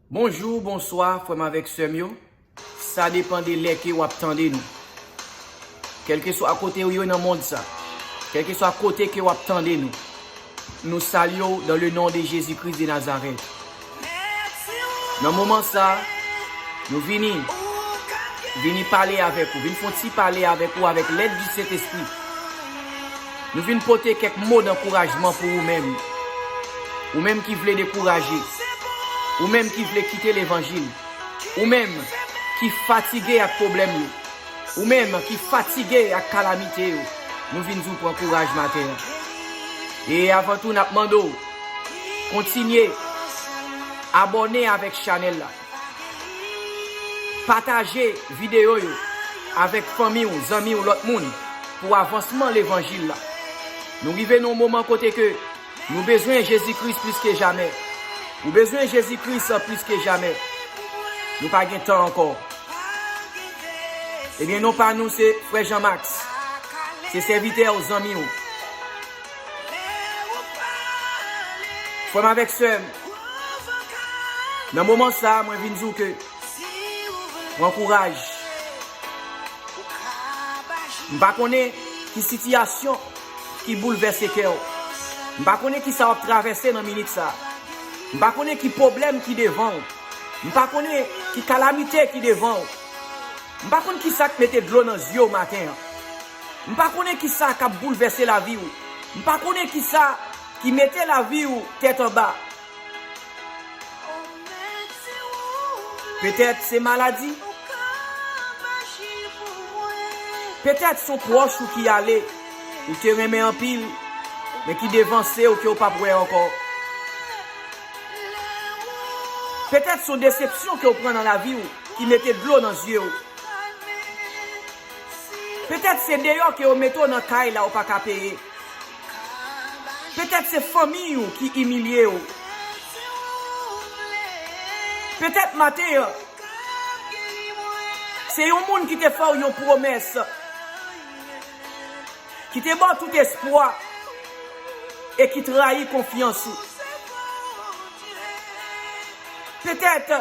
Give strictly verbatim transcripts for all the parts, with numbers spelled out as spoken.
Bonjou, bonswa, frè m avèk sè m yo. Sa depann de lè ke w ap tande nou. Kèlkeswa kote w ye nan mond sa, kèlkeswa kote ke w ap tande nou, nou salye w dans le nom de Jésus-Christ de Nazareth. Nan moman sa, nou vini, vini pale avèk ou, vin fè yon ti pale avèk ou avèk lèd di Sentespri. Nou vin pote kèk mo dankourajman pou ou menm. Ou menm ki vle dekouraje. Ou menm ki vle kite levanjil. Ou menm ki fatige ak pwoblèm yo. Ou menm ki fatige ak kalamite yo. Nou vin di w pran kouraj maten an. E avan tou, n ap mande w kontinye abòne avèk chanèl la. Pataje videyo yo avèk fanmi w, zanmi w, lòt moun pou avansman levanjil la. Nou rive nan yon moman kote ke nou bezwen Jezi Kris plis ke jamè. Ou bezwen Jezi Kris plis ke jamè. Nou pa gen tan ankò. Ebyen, non pa nou se Frè Jean Max. Se sèvitè w, zanmi w. Frè m avèk sè m, nan moman sa a, mwen vin di w ke pran kouraj. M pa konnen ki sitiyasyon ki boulvèse kè w. M pa konnen ki sa w ap travèse nan minit sa a. M pa konnen ki pwoblèm ki devan w. M pa konnen ki kalamite ki devan w. M pa konn ki sa k mete dlo nan zye w maten an. M pa konnen ki sa k ap boulvèse lavi w. M pa konnen ki sa ki mete lavi w tèt anba. Petèt se maladi. Petèt se yon pwòch ou ki ale, ou te renmen anpil, men ki devanse w ke w p ap wè ankò. Petèt se yon desepsyon ke w pran nan lavi w ki mete dlo nan zye w. Petèt se deyò ke yo mete w nan kay la ou pa ka peye. Petèt se fanmi w ki imilye w. Petèt maten an, se yon moun ki te fè w yon pwomès, ki te ba w tout espwa e ki trayi konfyans ou. Petèt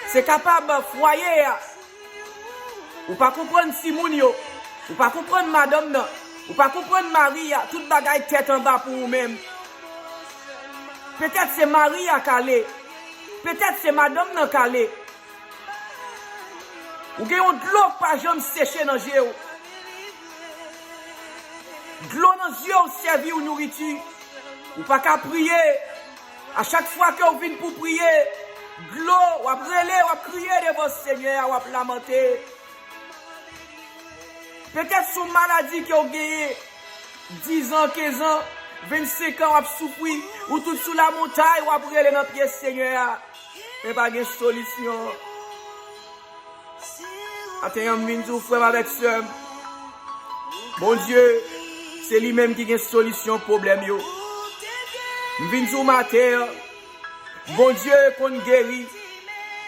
se kapab fwaye a. Ou pa konprann timoun yo. Ou pa konprann madanm nan. Ou pa konprann mari a. Tout bagay tèt anba pou ou menm. Petèt se mari a k ale. Petèt se madanm nan k ale. Ou gen yon dlo k pa janm seche nan je w. Dlo nan zye w sèvi w nouriti. Ou pa ka priye. A chak fwa ke w vin pou priye, dlo, w ap rele, w ap kriye devan Senyè a, w ap lamante. Petèt se yon maladi ke w genyen, diz an, kenz an, vennsenk an, w ap soufri, ou tout sou lamontay, w ap rele nan pye Senyè a, men pa gen solisyon. Maten an, m vin di w, frè m avèk sè m, Bondye, se li menm ki gen solisyon pwoblèm yo. M vin di w maten an, Bondye konn geri.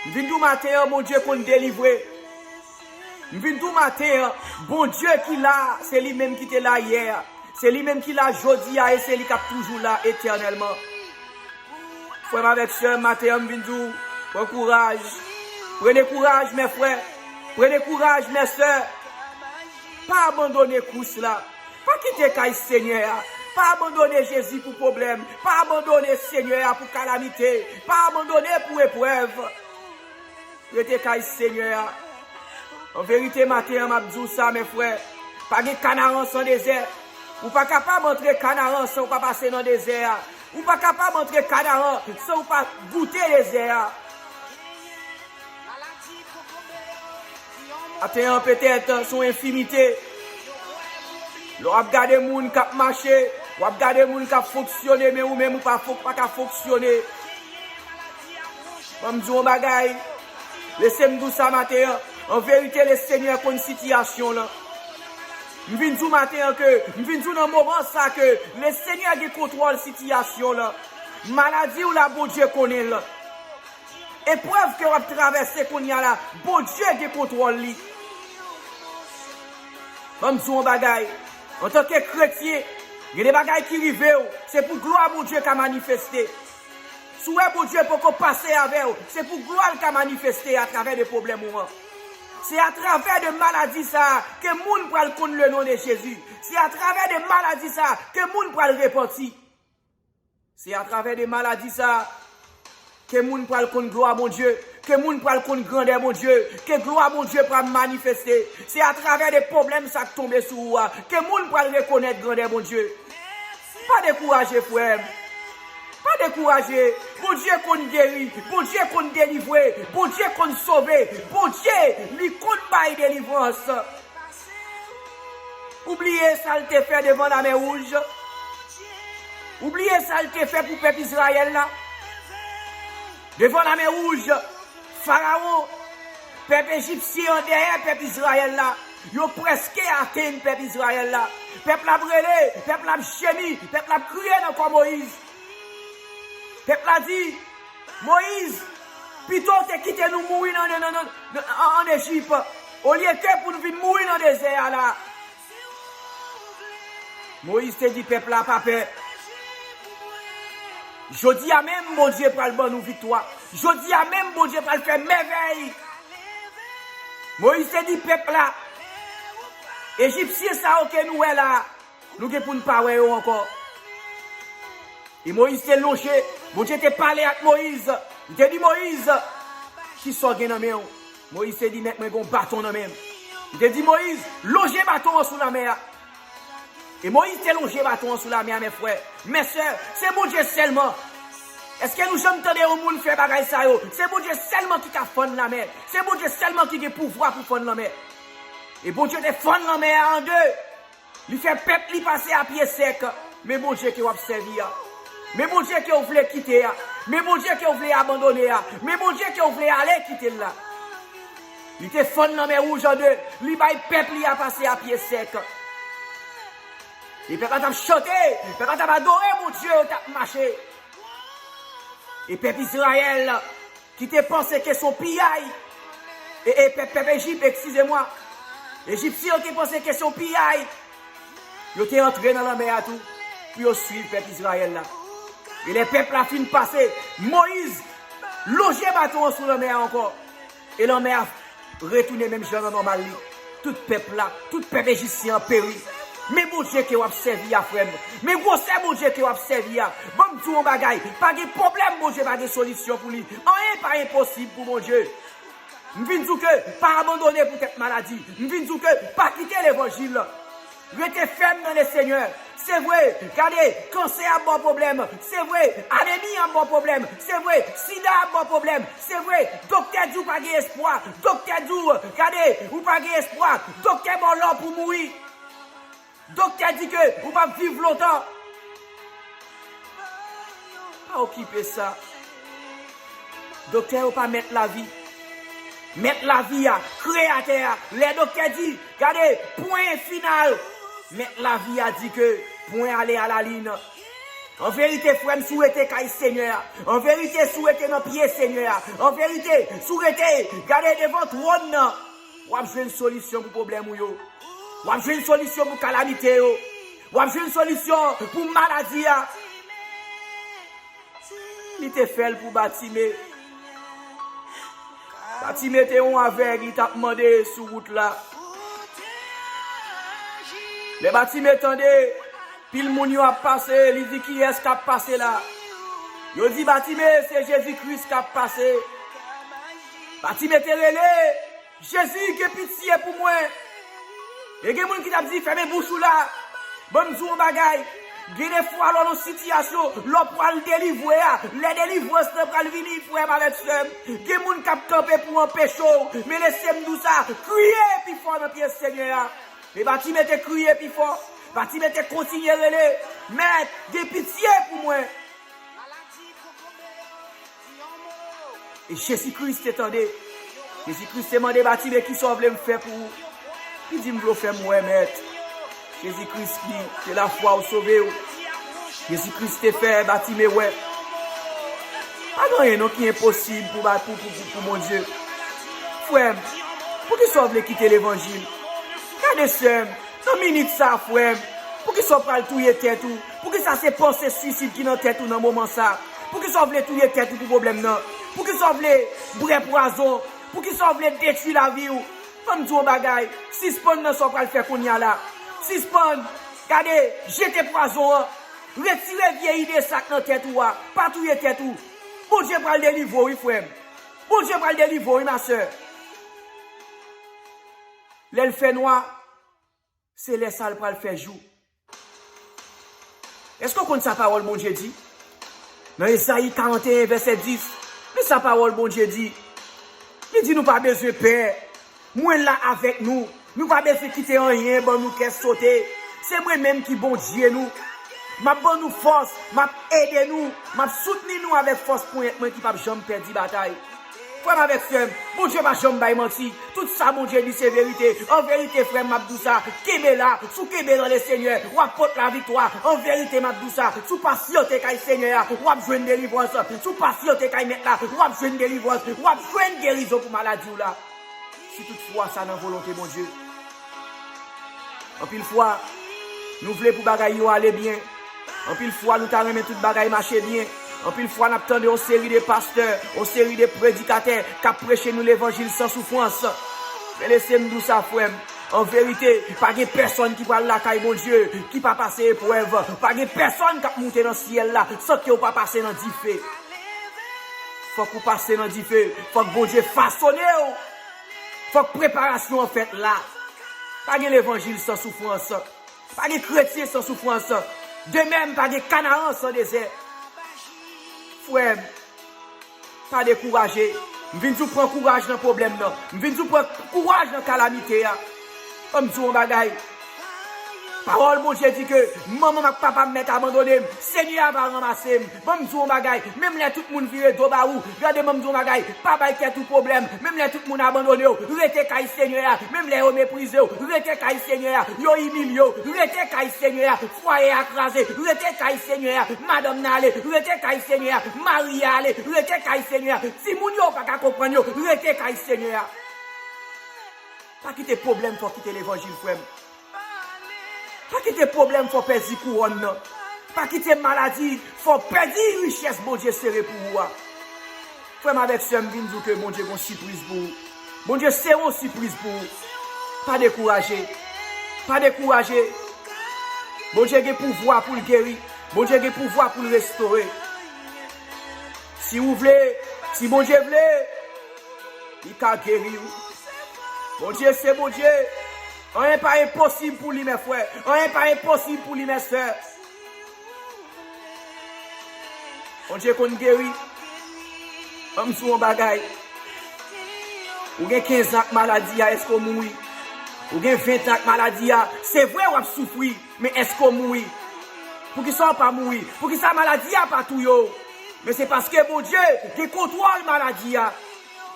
M vin di w maten an, Bondye konn delivre. M vin di w maten an, Bondye ki la, se li menm ki te la yè, se li menm ki la jodi a, e se li k ap toujou la etènèlman. Frè m avèk sè m, maten an, m vin di w, pran kouraj. Prenez courage, mes frères. Prenez courage, mes sœurs. Pa abandone kous la. Pa kite kay Senyè a. Pa abandone Jezi pou pwoblèm. Pa abandone Senyè a pou kalamite. Pa abandone pou eprèv. Rete kay Senyè a. An verite, maten an, m ap di w sa, men frè, pa gen Kanaran san dezè. Ou pa kapab antre Kanaran san w pa pase nan dezè a. Ou pa kapab antre Kanaran san w pa goute dezè a. Maten an, petèt, se yon enfimite. Lè w ap gade moun k ap mache, w ap gade moun k ap fonksyone, men ou menm ou pa fon-, pa ka fonksyone. Ban m di w yon bagay. Lese m di w sa maten an. An verite, Lesenyè konn sitiyasyon w lan. M vin di w maten an ke, m vin di w nan moman sa ke Lesenyè gen kontwòl sitiyasyon w lan. Maladi w la, Bondye konnen l. Eprèv ke w ap travèse kounye a la, Bondye gen kontwòl li. Ban m di w yon bagay. Antanke kretyen, gen de bagay ki rive w, se pou glwa Bondye ka manifeste. Si w wè Bondye poko pase avè w, se pou glwa l ka manifeste atravè de pwoblèm ou an. Se atravè de maladi sa a ke moun pral konn le non de Jezi. Se atravè de maladi sa a ke moun pral repanti. Se atravè de maladi sa a ke moun pral konn glwa Bondye, ke moun pral konn grandè Bondye, ke glwa Bondye pral manifeste. Se atravè de pwoblèm sa k tonbe sou ou a ke moun pral rekonèt grandè Bondye. Pa dekouraje, frè m. Pa dekouraje. Bondye konn geri. Bondye konn delivre. Bondye konn sove. Bondye, li konn bay delivrans. Ou bliye sa l te fè devan Lamè Wouj? Ou bliye sa l te fè pou pèp Izrayèl la? Devan Lamè Wouj, Farawon, pèp ejipsyen an dèyè pèp Izrayèl la. Yo prèske atenn pèp Izrayèl la. Pèp la ap rele, pèp la ap jemi, pèp la ap kriye nan kò Moyiz. Pèp la di, Moyiz, pito w te kite nou mouri nan, nan, nan, nan, an, an Ejip, olye ke pou nou vin mouri nan dezè a la. Moyiz te di pèp la, pa pè. Jodi a menm, Bondye pral ban nou viktwa. Jodi a menm, Bondye pral fè mèvèy. Moyiz te di pèp la, Ejipsyen sa yo ke nou wè la, nou gen pou n pa wè yo ankò. E Moyiz te lonje, Bondye te pale ak Moyiz. Li te di Moyiz, kisa w gen nan men w? Moyiz te di, mèt, mwen gen yon baton nan men m. Li te di Moyiz, lonje baton an sou lanmè a. E Moyiz te lonje baton an sou lanmè a, mè frè, mè sè, se Bondye sèlman. Èske nou janm tande yon moun fè bagay sa yo? Se Bondye sèlman ki ka fann lanmè. Se Bondye sèlman ki gen pouvwa pou fann lanmè. E Bondye te fann lanmè a an de. Li fè pèp li pase a pye sèk. Men Bondye ke w ap sèvi a. Men Bondye ke w vle kite a. Men Bondye ke w vle abandone a. Men Bondye ke w vle ale kite l la. Li te fann lanmè wouj an de. Li bay pèp li a pase a pye sèk. E pèp la t ap chante. Pèp la t ap adore Bondye, yo t ap mache. E pèp Izrayèl ki te panse ke se yon piyay. E, e pèp, pèp Ejip, eskize mwa. Ejipsyen yo te panse ke se yon piyay. Yo te antre nan lanmè a tou pou yo swiv pèp Izrayèl la. E lè pèp la fin pase, Moyiz lonje baton an sou lanmè a ankò. E lanmè a retounen menm jan nan nòmal li. Tout pèp la, tout pèp ejipsyen an peri. Men Bondye ke w ap sèvi a, frè m. Men gwosè Bondye ke w ap sèvi a. Ban m di w yon bagay, pa gen pwoblèm Bondye pa gen solisyon pou li. Anyen pa enposib pou Bondye. M vin di w ke pa abandone poutèt maladi. M vin di w ke pa kite levanjil. Rete fèm nan Lesenyè. Se vre, gade, kansè ap ba w pwoblèm. Se vre, anemi ap ba w pwoblèm. Se vre, sida ap ba w pwoblèm. Se vre, doktè di w pa gen espwa. Doktè di w, gade, ou pa gen espwa. Doktè ba w lòp ou mouri. Doktè di ke ou p ap viv lontan. Pa okipe sa. Doktè yo pa mèt lavi. Mèt lavi a, Kreyatè a. Lè doktè di, gade, pwen final. Mèt lavi a di ke pwen ale alalin. An verite, frè m, si w rete kay Senyè a, an verite, si w rete nan pye Senyè a, an verite, si w rete, gade, devan twòn nan, w ap jwenn solisyon pou pwoblèm ou yo. W ap jwenn solisyon pou kalamite yo. W ap jwenn solisyon pou maladi a. Li te fè l pou Batime. Batime te yon avèg, li t ap mande sou wout la. Lè Batime tande pil moun yo ap pase, li di, kiyès k ap pase la? Yo di, Batime, se Jezi Kris k ap pase. Batime te rele, Jezi, gen pitye pou mwen. E gen moun ki t ap di, fèmen bouch ou la. Ban m di w yon bagay. Gen de fwa lè w nan sitiyasyon, lè w pral delivre a, lè delivrans lan pral vini, frè m avèk sè m, gen moun k ap kanpe pou anpeche w. Men lese m di w sa, kriye pi fò nan pye Senyè a. E Batime te kriye pi fò. Batime te kontinye rele, Mèt, gen pitye pou mwen. E Jezi Kris te tande. Jezi Kris te mande Batime, kisa w vle m fè pou ou? Li di, m vle w fè m wè, Mèt. Jezi Kris di, se lafwa w sove w. Jezi Kris te fè Batime wè. Pa gen anyen non ki enposib pou, pou, pou, pou, pou Bondye. Frè m, poukisa w vle kite levanjil? Gade sè m, nan minit sa, frè m, poukisa w pral touye tèt ou? Poukisa se panse swisid ki nan tèt ou nan moman sa? Poukisa w vle touye tèt ou pou pwoblèm nan? Poukisa w vle bwè pwazon? Poukisa w vle detwi lavi w? Ban m di w yon bagay, sispann nan sa w pral fè kounye a la. Sispann. Gade, jete pwazon an. Retire vye ide sa k nan tèt ou a. Pa touye tèt ou. Bondye pral delivre w, wi, frè m. Bondye pral delivre w, wi, ma sè. Lè l fè nwa, se lè sa l pral fè jou. Èske w konn sa pawòl Bondye di? Nan Ezayi karanteyen, vèsè dis, men sa pawòl Bondye di. Li di nou pa bezwen pè. Mwen la avèk nou. Nou pa bezwen kite anyen ban nou kè sote. Se mwen menm ki Bondye nou. M ap ban nou fòs, m ap ede nou, m ap soutni nou avèk fòs ponyèt mwen ki p ap janm pèdi batay. Frè m avèk sè m, Bondye pa janm bay manti. Tout sa Bondye di se verite. An verite, frè m, m ap di w sa, kenbe la. Si w kenbe nan Lesenyè, w ap pot laviktwa. An verite, m ap di w sa, si w pasyante kay Senyè a, w ap jwenn delivrans. Si w pasyante kay Mèt la, w ap jwenn delivrans. W ap jwenn gerizon pou maladi w la. Si toutfwa sa nan volonte Bondye. Anpil fwa, nou vle pou bagay yo ale byen. Anpil fwa, nou ta renmen tout bagay mache byen. Anpil fwa, n ap tande yon seri de pastè, yon seri de predikatè k ap preche nou levanjil san soufrans. Men lese m di w sa, frè m. An verite, pa gen pèsonn ki pral lakay Bondye ki pa pase eprèv. Pa gen pèsonn k ap moute nan syèl la san ke w pa pase nan dife. Fòk ou pase nan dife. Fòk Bondye fasone w. Fòk preparasyon an fèt la. Pa gen levanjil san soufrans. Pa gen kretyen san soufrans. De menm, pa gen Kanaran san dezè. Frè m, pa dekouraje. M vin di w pran kouraj nan pwoblèm nan. M vin di w pran kouraj nan kalamite a. Ban m di w yon bagay. Pawòl Bondye di ke manman m ak papa m mèt abandone m. Senyè a va ranmase m. Ban m di w yon bagay, menm lè tout moun vire do ba ou, gade, ban m di w yon bagay, pa bay tèt ou pwoblèm, menm lè tout moun abandone w, rete kay Senyè a, menm lè yo meprize w, rete kay Senyè a, yo imilye w, rete kay Senyè a, fwaye a kraze, rete kay Senyè a, madanm nan ale, rete kay Senyè a, mari a ale, rete kay Senyè a, timoun yo pa ka konprann yo, rete kay Senyè a. Pa kite pwoblèm fè w kite levanjil, frè m. Pa kite pwoblèm fè w pèdi kouwòn nan. Pa kite maladi fè w pèdi richès Bondye sere pou ou a. Frè m avèk sè m, vin di w ke Bondye gon sipriz pou ou. Bondye sere yon sipriz pou ou. Pa dekouraje. Pa dekouraje. Bondye gen pouvwa pou l geri. Bondye gen pouvwa pou l restore. Si ou vle, si Bondye vle, li ka geri ou. Bondye se Bondye. Anyen pa enposib pou li, mè frè. Anyen pa enposib pou li, mè sè. Bondye konn geri. Ban m di w yon bagay. Ou gen kenz an ak maladi a, èske w mouri? Ou gen ven an ak maladi a, se vre w ap soufri, men èske w mouri? Poukisa w pa mouri? Poukisa maladi a pa touye w? Men se paske Bondye gen kontwòl maladi a.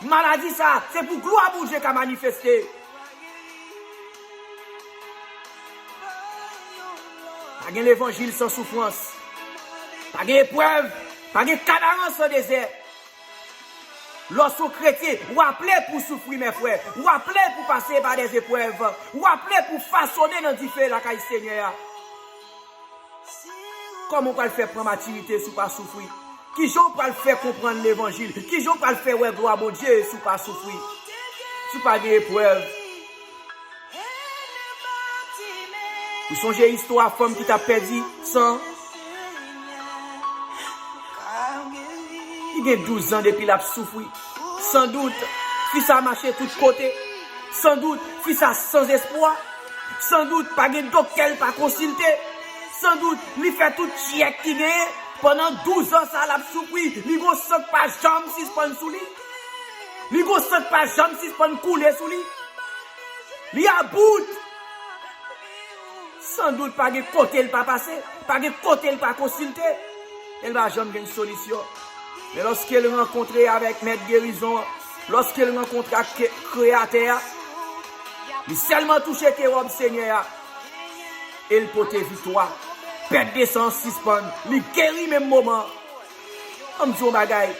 Maladi sa, se pou glwa Bondye ka manifeste. Pa gen levanjil san soufrans. Pa gen eprèv, pa gen Kanaran san dezè. Lòske w kretyen, w aple pou soufri, mè frè. W aple pou pase pa dèzeprèv. W aple pou fasone nan dife lakay Senyè a. Kòman w pral fè pran matirite si w pa soufri? Kijan w pral fè konprann levanjil? Kijan w pral fè wè glwa Bondye si w pa soufri? Si w pa gen eprèv? Ou sonje istwa fanm ki t ap pèdi san? Li gen douz an depi l ap soufri. Sandout, fi sa mache tout kote. Sandout, fi sa sanzespwa. Sandout, pa gen doktè l pa konsilte. Sandout, li fè tout tchèk ki genyen. Pandan douz an sa l ap soufri, li gon san k pa janm sispann sou li. Li gon san k pa janm sispann koule sou li. Li about. Sandout pa gen kote l pa pase, pa gen kote l pa konsilte, e l pa janm jwenn solisyon. Men lòske l rankontre avèk Mèt Gerizon an, lòske l rankontre ak Ke-, Kreyatè a, li sèlman touche ke wòb Senyè a, e l pote viktwa. Pèt de san an sispann, li geri menm moman an. An m di w yon bagay,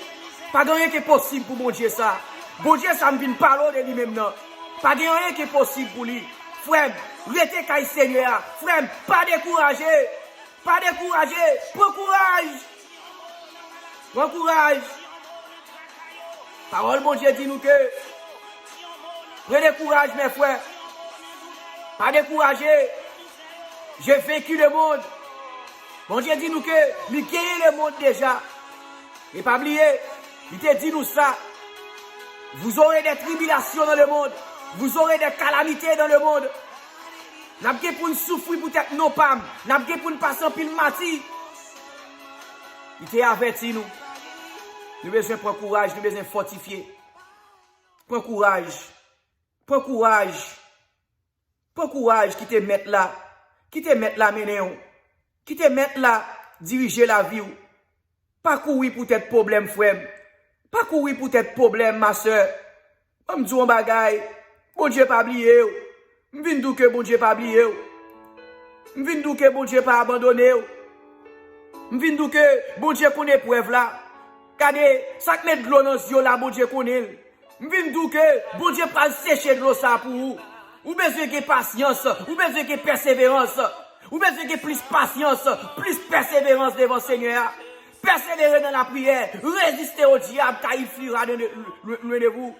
pa gen anyen ki enposib pou Bondye sa. Bondye sa m vin pale w de li menm nan. Pa gen anyen ki enposib pou li. Frè m, rete kay Senyè a. Frè m, pa dekouraje. Pa dekouraje. Pran kouraj. Pran kouraj. Pawòl Bondye di nou ke, prenez courage, mes frères. Pa dekouraje. J'ai vaincu le monde. Bondye di nou ke li genyen lemonn deja. E pa bliye, li te di nou sa. Vous aurez des tribulations dans le monde. Vous aurez des calamités dans le monde. N ap gen pou n soufri poutèt non pa m. N ap gen pou n pase anpil mati. Li te avèti nou. Nou bezwen pran kouraj, nou bezwen fòtifye. Pran kouraj. Pran kouraj. Pran kouraj, kite Mèt la. Kite Mèt la mennen w. Kite Mèt la dirije lavi w. Pa kouri poutèt pwoblèm, frè m. Pa kouri poutèt pwoblèm, ma sè. Ban m di w yon bagay. Bondye pa bliye w. M vin di w ke Bondye pa bliye w. M vin di w ke Bondye pa abandone w. M vin di w ke Bondye konn eprèv la. Gade, sa k met dlo nan zye w la, Bondye konnen l. M vin di w ke Bondye pral seche dlo sa pou ou. Ou bezwen gen pasyans, ou bezwen gen pèseverans, ou bezwen gen plis pasyans, plis pèseverans devan Senyè a. Pèsevere nan lapriyè, reziste o dyab, ka il fuira de, de, loin de vous.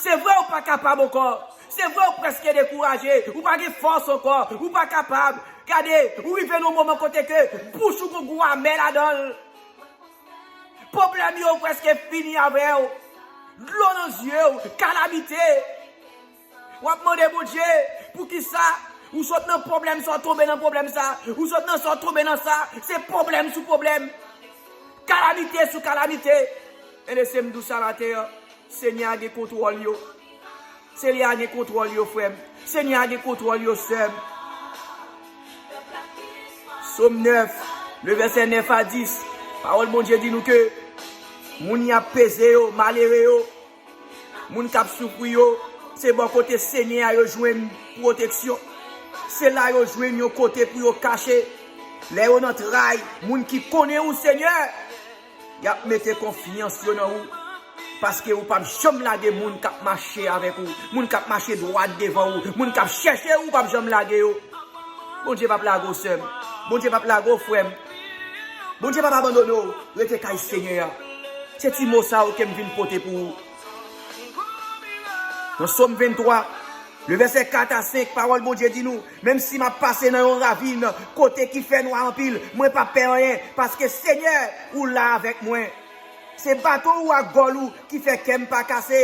Se vre ou pa kapab ankò. Se vre ou prèske dekouraje, ou pa gen fòs ankò, ou pa kapab. Gade, ou rive nan yon moman kote ke bouch ou gon gou amè ladan l. Pwoblèm yo prèske fini avè w. Dlo nan zye w, kalamite. W ap mande Bondye, poukisa ou sot nan pwoblèm sa, w tonbe nan pwoblèm sa, ou sot nan sa, w tonbe nan sa, se pwoblèm sou pwoblèm. Kalamite sou kalamite. Men lese m di w sa maten an, Senyè a gen kontwòl yo. Senyè a gen kontwòl yo, frè m. Senyè a gen kontwòl yo, sè m. Sòm nèf, le vèsè nèf a dis, pawòl Bondye di nou ke moun y ap peze yo, malere yo, moun k ap soufri yo, se bò kote Senyè a yo jwenn pwoteksyon. Se la yo jwenn yon kote pou yo kache. Lè yo nan tray, moun ki konnen ou, Senyè, y ap mete konfyans yo nan ou. Paske ou p ap janm lage moun k ap mache avèk ou, moun k ap mache dwat devan ou, moun k ap chèche ou, ou p ap janm lage yo. Bondye p ap lage w, sè m. Bondye p ap lage w, frè m. Bondye p ap abandone w. Rete kay Senyè a. Se ti mo sa yo ke m vin pote pou ou. Nan Sòm venntwa, le vèsè kat a senk, pawòl Bondye di nou, menm si m ap pase nan yon ravin, kote ki fè nwa anpil, mwen p ap pè anyen, paske Senyè, ou la avèk mwen. Se baton ou ak gòl ou ki fè kè m pa kase.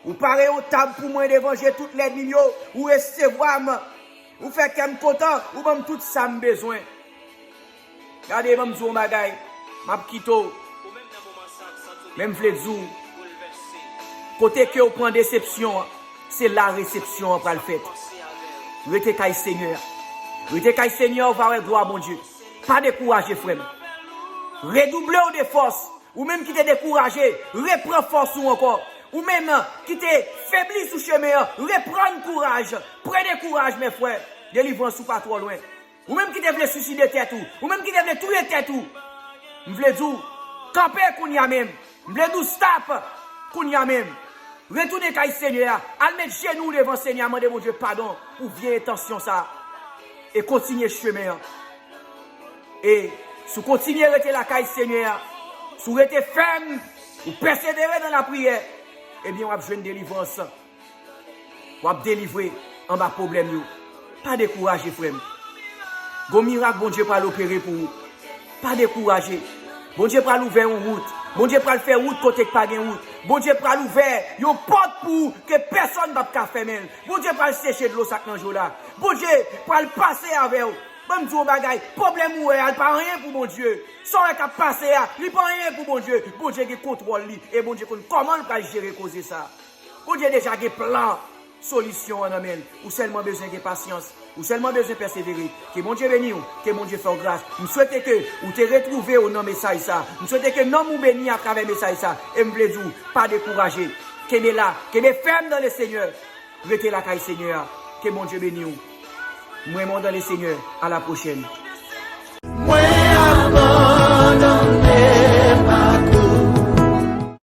Ou pare yon tab pou mwen devan je tout lènmi m yo, ou resevwa m. Ou fè kè m kontan, ou ban m tout sa m bezwen. Gade, ban m di w yon bagay, m ap kite w. Men m vle di w, kote ke w pran desepsyon an, se la resepsyon an pral fèt. Rete kay Senyè a. Rete kay Senyè a, ou va wè glwa Bondye. Pa dekouraje, frè m. Redouble w de fòs. Ou menm ki te dekouraje, repran fòs ou ankò. Ou menm ki te febli sou chemen an, reprann kouraj. Pran de kouraj, mes frères. Delivrans ou pa twò lwen. Ou menm ki te vle swiside tèt ou, ou menm ki te vle touye tèt ou, m vle di w, kanpe kounye a menm. M vle di w, stop kounye a menm. Retounen kay Senyè a. Al met jenou w devan Senyè a, mande Bondye padon pou vye entansyon sa a. E kontinye chemen an. E si w kontinye rete lakay Senyè a, si w rete fèm, ou pèsevere nan lapriyè, ebyen, w ap jwenn delivrans. W ap delivre anba pwoblèm yo. Pa dekouraje, frè m. Gon mirak Bondye pral opere pou ou. Pa dekouraje. Bondye pral ouvè yon wout. Bondye pral fè wout kote k pa gen wout. Bondye pral ouvè yon pòt pou ou ke pèsonn p ap ka fèmen l. Bondye pral seche dlo sa k nan je w la. Bondye pral pase avè w. Ban m di w yon bagay, pwoblèm ou wè a, l pa anyen pou Bondye. Sa w wè k ap pase a, li pa anyen pou Bondye. Bondye gen kontwòl li, e Bondye konn kòman l pral jere koze sa. Bondye deja gen plan solisyon an nan men l. Ou sèlman bezwen gen pasyans. Ou sèlman bezwen pèsevere. Ke Bondye beni w. Ke Bondye fè w gras. M swete ke ou te retwouve w nan mesaj sa. M swete ke nanm ou beni atravè mesaj sa. E m vle di w, pa dekouraje. Kenbe la. Kenbe fèm nan le Senyè. Rete lakay Senyè a. Ke Bondye beni w. M renmen w dan le Senyè. A la pwochèn. Mwen abandone.